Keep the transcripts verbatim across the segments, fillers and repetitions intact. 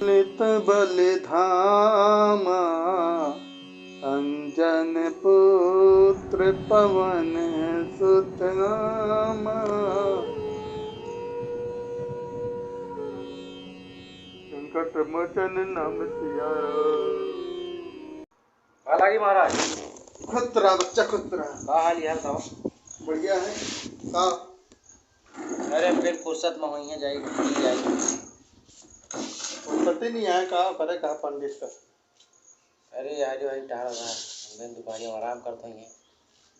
नित बलि धामा, अंजन पुत्र पवन सुत नामा। संकट मोचन नाम सिया राम। का लागी महाराज? खुश रहा बच्चा, खुश रहा। का हाल यार, बताओ। बढ़िया है। का? अरे, फिर फुर्सत में होइहैं, जाई, घूमी जाई। फुर्सत ही नहीं है, का करे, का पंडित का? अरे, आज भाई टहल रहा, हम दिन दुपहरिया में आराम करत होइहैं।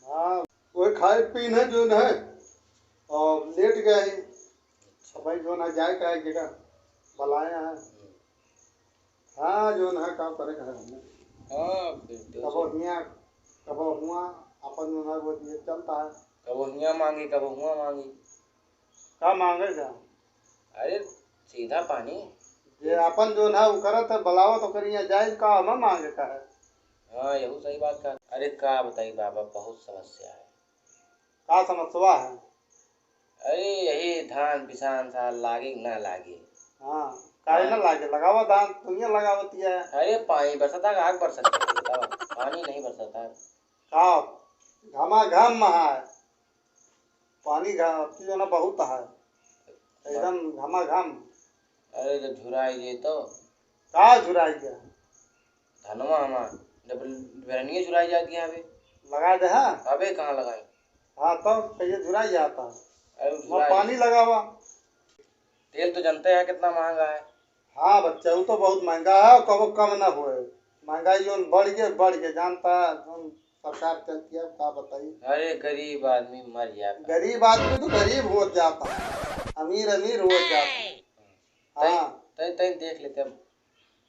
हाँ, वो खाए पीन है जो है, और लेट गया है। अच्छा। भाई जो ना जाए का है, जगह बुलाया है। हम्म। हाँ, जो ना काम करे घर में। हाँ, फिर तो कबो सही। हियाँ, कबो हुआ, अपन जो ना वो ये चलता है। कबो हियाँ मांगी, कबो हुआ मांगी। का मांगे का? अरे, सीधा पानी। जे अपन जो ना वो करत है, बुलावत ओकर हियाँ जाए का, हम मांगे का है? हाँ, यहू सही बात का। अरे, का बताई बाबा, बहुत समस्या है। का समस्या है? अरे, यही धान पिसान साल लागे कि ना लागे? हाँ, काहे ना हाँ। लागे? लगावा धान, दुनिया लगावत है। अरे, पानी बरसता का, आग बरसता है, बताओ। पानी नहीं बरसता। का? घमाघम है। पानी घा-, अति जो ना बहुत है। एकदम घमाघम। अरे, जब झुराई जे तो। का झुराई गया? धनवा हमार, जब बेरनिया झुराई जाती है अबे। लगा दे, हाँ। अबे कहाँ लगाई? हाँ, तो कहिए झुराई जाता। अरे, वहाँ झुराई। पानी लगावा। तेल तो जानते हैं कितना महंगा है। हाँ बच्चा, वो तो बहुत महंगा है, कबो कम ना होए। महंगाई जोन बढ़ के, बढ़ के, जानता है, जोन सरकार चलती है, का बताई। अरे, गरीब आदमी मर जाता। गरीब आदमी तो गरीब हो जाता है, अमीर अमीर हो जाता है। तैं, हाँ। तैं, तैं देख लेते, अब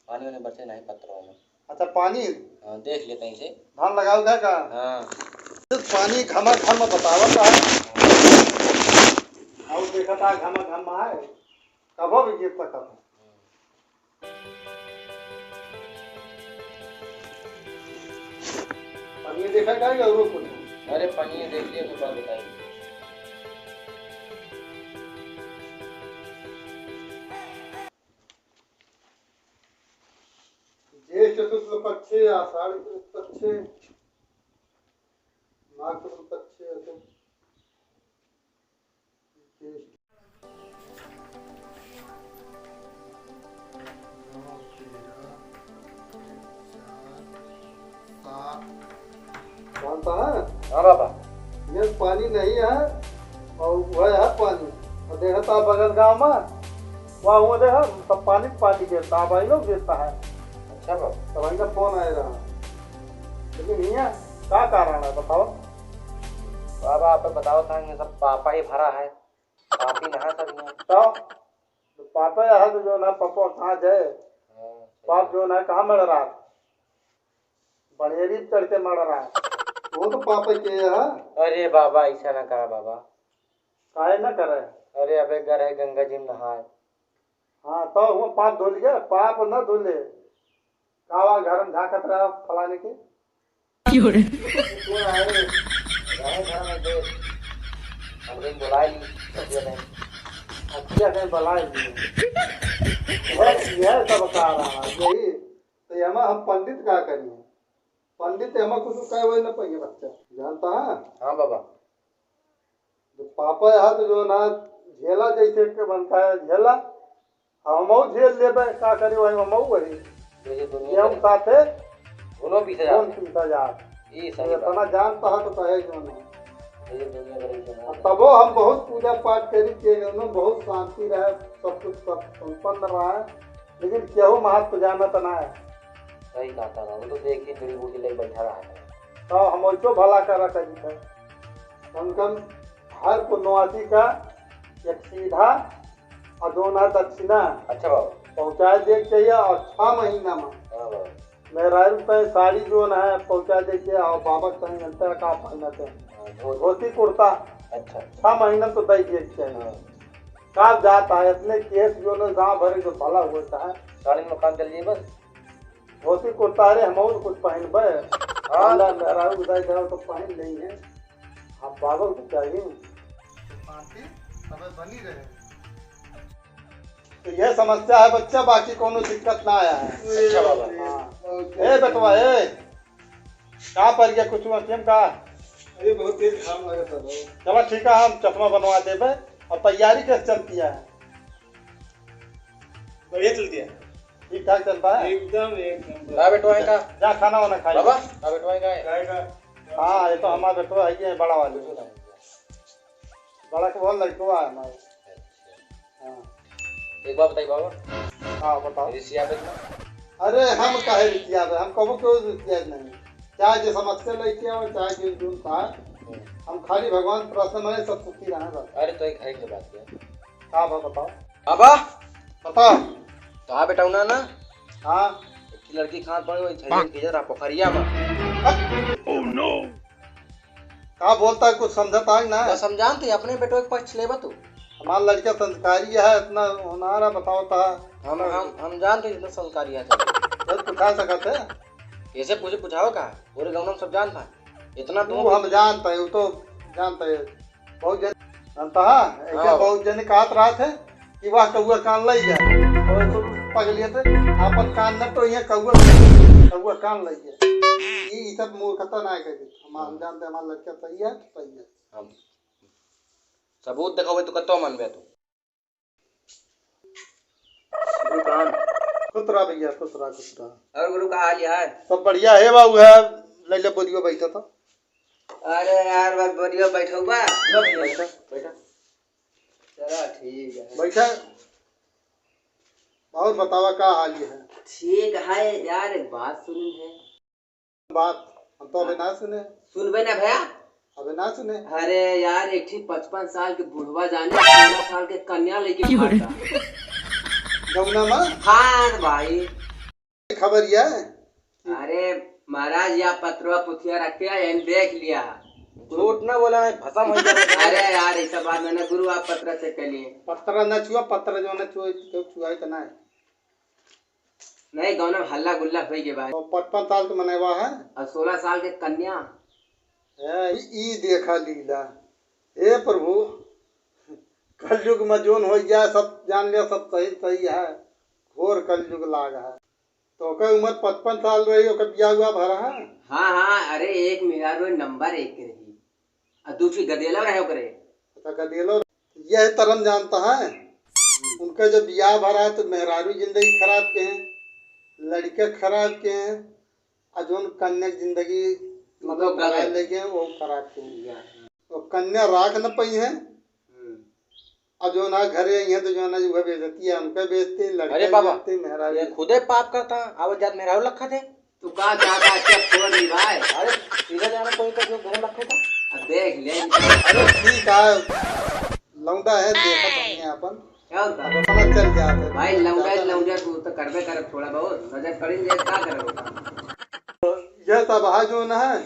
पानी वानी बरसे नहीं पत्थरों में। अच्छा, पानी? हाँ, देख लेते हैं इसे। धान लगाओ का, का? हाँ। पानी घमाघम बतावत है। और देखा था घमाघम है, कबो भी गिर सकता है। पानी देखा का, और कुछ? अरे, पानी देख लिया, तो बात बताइए। ज्येष्ठ शुक्ल पक्षे, आषाढ़ शुक्ल पक्षे, माघ शुक्ल पक्षे, ऐसे ज्येष्ठ। जानता है? हाँ बाबा। ये पानी नहीं है, और वह है पानी। और देखा था बगल गाँव में, वहाँ हुआ देखा, सब पानी पानी गिरता है, भाई लोग गिरता है। अच्छा बाबा। तो भाई का फोन आए रहा। लेकिन हियाँ का कारण है, बताओ? बाबा, आप बताओ था, ये सब पापा ही भरा है, पापी ना सब हियाँ। तो, तो पापा यहाँ तो जो ना, पापा कहाँ जाए? हाँ, सही पाप बात। जो ना, कहाँ मर रहा? बड़ेरी चढ़ के मर रहा है। वो तो पापा के है। अरे बाबा, ऐसा ना करा बाबा। काहे ना करे? अरे अबे घर है, गंगा जी में नहाए। हाँ, तो वो पाप धो लिया, पाप ना धो ले। कावा घर में झांकत रहा फलाने के। क्यों रे? क्यों रहा है? रहे घर में देख। हम कहीं बुलाए ली, सब्जियां कहीं। सब्जियां कहीं बुलाए ली। बस यह सब कह रहा है, यही। तो एमा हम पंडित का करिए? पंडित एमा कुछ कहे वही न पाइए बच्चा, जानता है? हाँ बाबा। जो पापा यहाँ तो जो ना झेला जैसे के बनता है झेला, हमहू झेल लेबे, का करी वही हमहू वही। जैसे दुनिया ये हम करे। साथे दोनों पीछे जाते हैं। पीछे जा। ई सही ये बात। इतना जानता है तो कहे क्यों नहीं? जैसे दुनिया करे क्यों नहीं? तबो हम बहुत पूजा पाठ करी के, बहुत शांति रहे, सब कुछ सब संपन्न रहा है। लेकिन केहू महत्व जानत ना है। सही कहता बा, वो तो देख के जड़ी बूटी लेके बैठा रहा है। तो हम उसको भला करा करी थे। कम से कम हर पुण्यवासी का एक सीधा और दोनों दक्षिणा अच्छा बाबा। पहुँचाए दे के चाहिए और छह महीना में हाँ बाबा। मेहरारू तय साड़ी जो है पहुँचाए दे के और बाबा तय जनता का पहनते हैं। हाँ, धोती। धोती कुर्ता अच्छा। छह महीना तो दे दिए के चाहिए। हाँ। का जाता है, इतने केस जो ना गांव भर जो भला होता है। साड़ी में काम चल जाए बस। धोती कुर्ता रे, हम और कुछ पहनबे। हाँ। अल्लाह मेहरारू उदाई जाओ तो पहन लेंगे। आप बाबा को चाहिए। शांति सब बनी रहे। तो यह समस्या है बच्चा, बाकी कोनो दिक्कत ना आया है। अच्छा बाबा। हाँ। ए बेटवा, ए, का पड़ गया कुछ आँखिया में का? अरे बहुत तेज घाम लागत है बाबू। चला ठीक है, हम चश्मा बनवा देबे। और तैयारी कैसे चलती है? बढ़िया चलती है। ठीक ठाक चलता है? एकदम, एकदम। का बेटवा है का? जा खाना वाना खाई। बाबा, का बेटवा है का है? हाँ, ये तो हमारा बेटवा है, ये बड़ा वाला। बड़ा के बहुत लड़कवा है हमारा। हाँ। एक बात बताई बाबा। हाँ, बताओ। रिसियाबे ना। अरे, हम काहे रिसियाबे? हम कबो क्यों रिसियाबे नहीं? चाहे जो समस्या लेके आओ, चाहे जो जुन था, हम्म। हम खाली भगवान से प्रार्थना मांगे, सब सुखी रहे बस। अरे, तो एक, एक बात है। का बा, बताओ। बाबा। बताओ। कहा बेटा उना ना? हाँ। एक लड़की खान पड़ी, वही थैली के जरा पोखरिया में। Oh no। का बोलता है, कुछ समझता है ना? बस हम जानते हैं, अपने बेटो के पक्ष लेबा तू। हमारा लड़का संस्कारी है, इतना होनारा बताओ ता। हम, हम, हम जानते हैं, इतना संस्कारी है तो। तो पूछा सकत है? कैसे पूछे, पूछाओ का? पूरे गाँव में सब जानता है। इतना तू तू हम जानता है, वो तो जानता है। बहुत जन जानता है, ऐसे हाँ। बहुत जन कहत रहत है कि वह कौआ कान लई जाए। और तो पगलियत है, आपन कान न तो यहाँ कौआ, कौआ कान लई जाए। ये, ये सब मूर्खता ना है कहीं। हम, हम जानते हैं, हमारा लड़का सही है, तो सही है। हम सबूत देखावे तो कतो मानबे तू। गुरु प्रणाम। खुश रहा भैया, खुश रहा, खुश रहा। और गुरु का हाल यार? सब बढ़िया है बाबू, है। ले ले बोलियो, बैठो तो। अरे यार, बस बोलियो, बैठो बा। लो भैया, बैठो, बैठो। चलो ठीक है। बैठो। और बतावा का हाल है? ठीक है यार, एक बात सुनी है। बात हम तो अबे ना सुने। सुनबे ना भैया। अबे ना सुने। अरे यार, एक ठी पचपन साल के बुढ़वा जाने सोलह साल के कन्या लेके भागा। गौना में? हाँ भाई। खबर यह है? अरे महाराज, या पत्रवा पुथिया रख के एन देख लिया। झूठ ना बोला, नहीं भसम हो जाएगा। अरे यार, ऐसा बात मैंने गुरु आप पत्र से कह लिए। पत्र ना छुआ, पत्र जो ना छुआ, क्यों छुआ है तो ना है। नहीं, गाँव में हल्ला गुल्ला होई के बाद। और पचपन साल के मनैवा है। और सोलह साल के कन्या। ए, ई, ई देखा लीला। ए प्रभु, कलयुग में जोन हो गया, सब जान लिया, सब सही, सही है। घोर कलयुग लाग है। तो ओकर उम्र पचपन साल रही, ओकर बियाह हुआ भरा है? हाँ, हाँ, अरे एक मेहरारू नंबर एक के रही, और दूसरी गदेलो रहे ओकरे। अच्छा, गदेलो। यह तरम जानता है, उनका जब बियाह भरा है तो मेहरारू जिंदगी खराब के हैं, लड़के खराब के हैं, और जोन कन्या की जिंदगी मतलब गलत। ले गए, वो खराब के हैं। या। तो कन्या राख न पाई है। हम्म। अब जो ना घरे आई है तो जो ना जो है बेइज्जती है, हमका बेइज्जती, लड़का अरे बाबा, बेइज्जती, मेहरारू ये खुदे पाप करता, आवत जात मेहरारू लखा थे। तू का चाहता है, क्या छोड़ दी भाई? अरे सीधा जाना कोई का जो घर लखा था। अब देख ले। अरे ठीक है, लौंडा है, देखा तुमने अपन। क्या होता? अब अपना चल जाते हैं। भाई लौंडा, लौंडा तू तो करबे कर थोड़ा बहुत, नजर पड़ी नहीं, क्या करोगे? यह सब है जो ना है,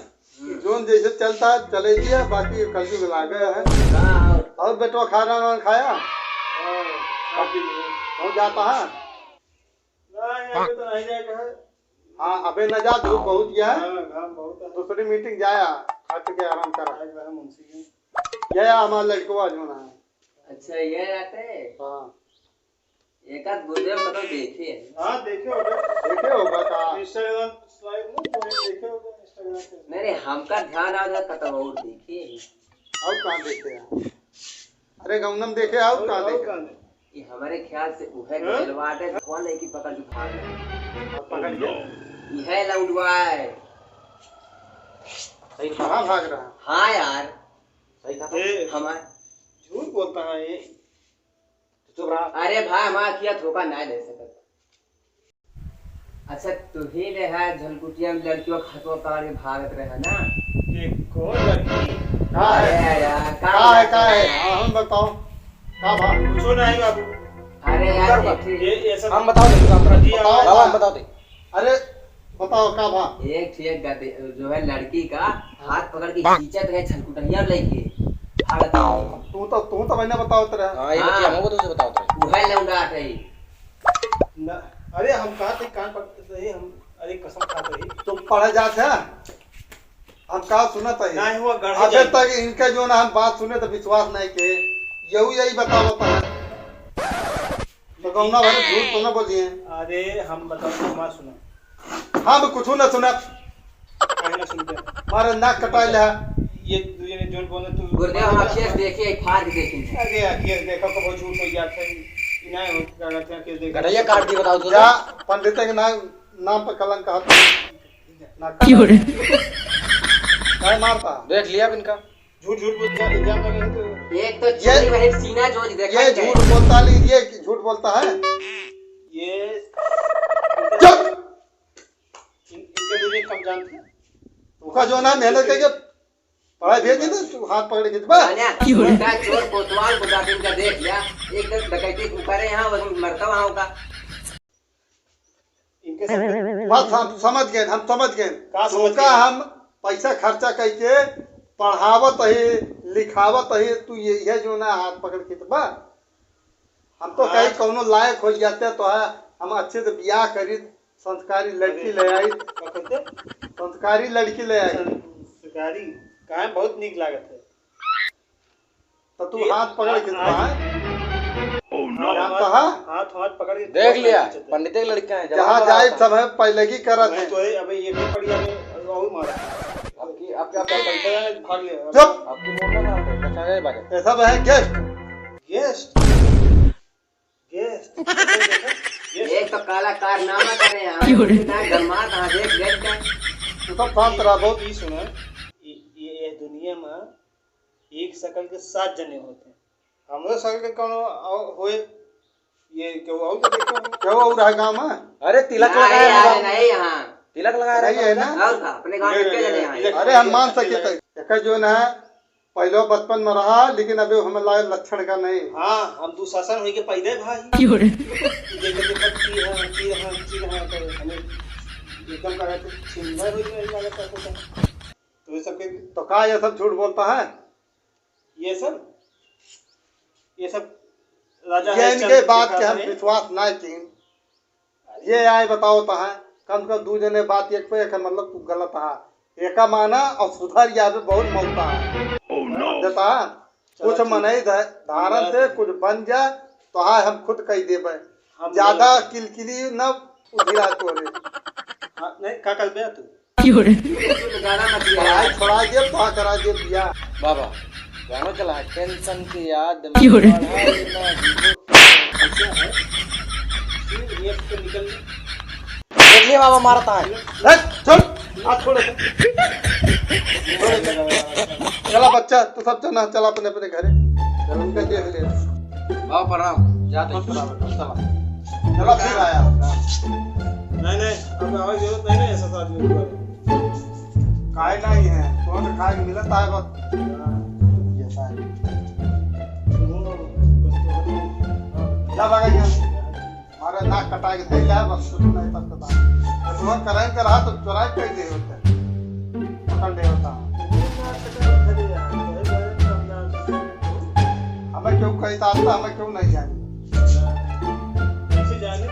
हम्म। जोन जैसे चलता है, चले दिया, बाकी कलयुग लागे है। हाँ। और बेटवा खाना वाना खाया? हाँ, खा पी लिया। कौन जाता है? नहीं, अभी तो नहीं जाएगा है। हाँ, अबे न जा, धूप बहुत गया है। हाँ, घाम बहुत है। दूसरी मीटिंग जाया, खा पी के आराम करा। आए हुए हैं मुंशी जी। ये हमारा लड़कवा जो ना है। अच्छा, ये रहते? हाँ। एक आध वीडियो में तो देखे हैं। हाँ, देखे होगा। देखे होगा का? Instagram slide में तो देखे होगा Instagram पे। नहीं, नहीं, हमका ध्यान आ जाता तो और देखे हैं। और कहाँ देखे हैं? अरे, गौनम देखे, और और, कहाँ और देखे? कहाँ देखे? ये हमारे ख्याल से वो है हाँ? गजलवाट है, कौन है कि पकड़ के भाग रहा है? और पकड़ के? ये है लौंडवा है। सही कहाँ भाग रहा है? हाँ यार। सही कहा। ए, हमारे झूठ बोलता है ये। चुप रहा। अरे भाई, हमारा किया धोखा ना दे सकत। अच्छा, तू ही ले है झलकुटिया में लड़कियों का हथवा पकड़ के भागत रहे ना? ये कौन लड़की? का है? अरे यार, का का है, बात का है? है? हाँ, हम बताओ। का बात? कुछो नहीं बाबू। अरे यार, उधर ये बात। ठीक। ये, ये सब हम बताओ, बताओ। बताओ। बाबा, हम बताओ दे। अरे, बताओ का भा? एक ठे गदे-, जो है लड़की का हाथ पकड़ के खींचत रहे छलकुटहिया लेके, भागत रहे। तू तो, तू तो मैंने बतावत रहे। हाँ, ये बतिया हाँ। हमको तुझे बतावत रहे। उहे लौंडा रही। न, अरे हम कहा थे कान पकड़ते रहे, हम, अरे कसम खात रही। तो पढ़े जात है? हम का सुनत है? नहीं हुआ, गढ़े अबे जाए। तक इनके जो ना हम बात सुने तो विश्वास नहीं के। यहू यही बतावत है। तो गौना भरे झूठ तो ना बोलिए। अरे, हम बताओ, हमार सुनो। हम कुछ ना सुनब। काहे ना सुनते? मारे नाक कटाई ले। ये, ये झूठ बोले तू। गुरुदेव, हम अखिया से देखे, फाड़ के देखे। अरे, अखिया से देखा, कबो झूठ हो जात है। इनाय हो, क्या कहते हैं, अखिया से देखा। गटैया काट दी, बताओ तो। जा, पंडित के नाम, नाम पर कलंक कहत। नाक क्यों रे? काहे मारता? देख लिया अब इनका। झूठ, झूठ बोलता है, इल्जाम लगे हैं तो। एक तो ये, चोरी वही सीना जो देखा ये ही है। झूठ बोलता, ली, ये झूठ बोलता है। ये चुप! इन-, इनके दूसरे कम जानते हैं। उनका जो ना मेहनत करके पढ़ाई भेज दी तो हाथ पकड़ के बस। जाने, क्यों रे? उनका चोर कोतवाल को जाके इनका देख लिया, एक तो डकैती को करे यहाँ, वही मरता वहाँ होगा। इनके सब बात हम समझ गए, हम समझ गए। का समझ उनका गए? हम पैसा खर्चा करके पढ़ावत ही, लिखावत ही, तू ये, ये जो ना हाथ पकड़ के तो बा। हम तो हाँ। कहीं कौनो लायक हो जाते तो है, हम अच्छे से बियाह करी, संस्कारी लड़की अरे, ले आई। का कहते? संस्कारी लड़की ले आई। संस्कारी? काहे बहुत नीक लागत है। तो तू ये हाथ पकड़ के आ-, आ-, बाहर। Oh no। जानता है? हाथ, हाथ पकड़ के देख लिया, खींचते। पंडित के लड़का है, जहाँ जवाब जाए आता है। सब है, पहले की करत मैं है। तो है, अबे ये भी पड़ी, अबे और मारा। आपकी, आपकी, आपका पैसा है, भाग ले। चुप। आपकी मोटर ना हो, बचा जाए बाजे। ये सब है guest। Guest? Guest? Guest? एक तो काला कारनामा करे हैं, क्यों रे? इतना गरमात हाँ, देख, देख के। तू तो फालतू रहा, बहुत। ये सुना, ये, ये, ये दुनिया में एक शकल के सात जने होते हैं। हमरो शकल के कौनो और होए, ये केहू और के देखो। केहू और है गाँव में? अरे तिलक नहीं, लगाए यार, हैं। नहीं यहाँ। तिलक लगाए नहीं है ना? और का, अपने गाँव में ये, के जने ये, हैं? ये अरे हम मान सके तो, एक जो ना, पहले बचपन में रहा, लेकिन अभी हमें लगे लक्षण का नहीं। हाँ, हम दुशासन होई के पैदा है भाई। क्यों रे? देखे तो सब चीज है, चीज है, चीज है, तो हमें एकदम करा के चिंता होई के लगे तो कुछ। तो ये सब के तो का ये सब झूठ बोलता है? ये सब, ये सब राजा ये हरिश्चंद्र इनके की बात कथा के हम है। विश्वास ना कीन। ये आए बताओ तो है, कम से कम दू जने बात एक पे एक, मतलब तू गलत है। एका माना और सुधर जाबे, बहुत मौका है। Oh no। देता है, कुछ चलो ठीक। मनई ध-, धारण से कुछ बन जा, तो है हम खुद कह देबे। हम ज्यादा गलत। किलकिली न उधिरा तोरे। हाँ, नहीं, का कर बे तू? क्यों रे? गाना मत गा। पढ़ाई छोड़ा दे, तो करा दे बियाह। बाबा, गाना चला है, tension के याद में क्यों रे? पढ़ाई ना। ऐसा है, फिर ये तो निकल गया। देखिए बाबा मारता है। हट, छोड़, हाथ छोड़। छोड़। चला बच्चा, तू सब चला, चला अपने अपने घरे। चल उनका देख ले। बाबा प्रणाम, जाते हैं। चला, चला। चला फिर आया। नहीं, नहीं, अब आवे जरूरत नहीं ना ऐसा आदमी को। काहे नहीं है? कौन खाए के मिलत है बस। हाँ। ये सारे। ना भागा यहाँ। हमारा नाक कटाए के धइल है, बस कुछ नहीं तब कटा। तो तुम कराए के रहा तो चोराई कर दे होते। पकड़ ले होता। हमें क्यों कही था, हमें क्यों नहीं जानी। कैसे जाने?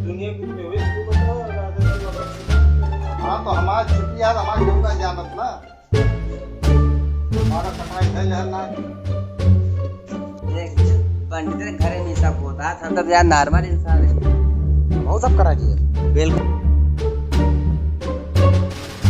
दुनिया की व्यवस्था को बताओ और आगे की बात। हाँ, तो हमारा छुट्टी यार, हमारा क्यों नहीं जानत ना? हमारा कटाई है यार ना। देख, पंडित के घरे में सब होता है, हम तो यार normal इंसान है। बहुत सब करा जी। बिल्कुल।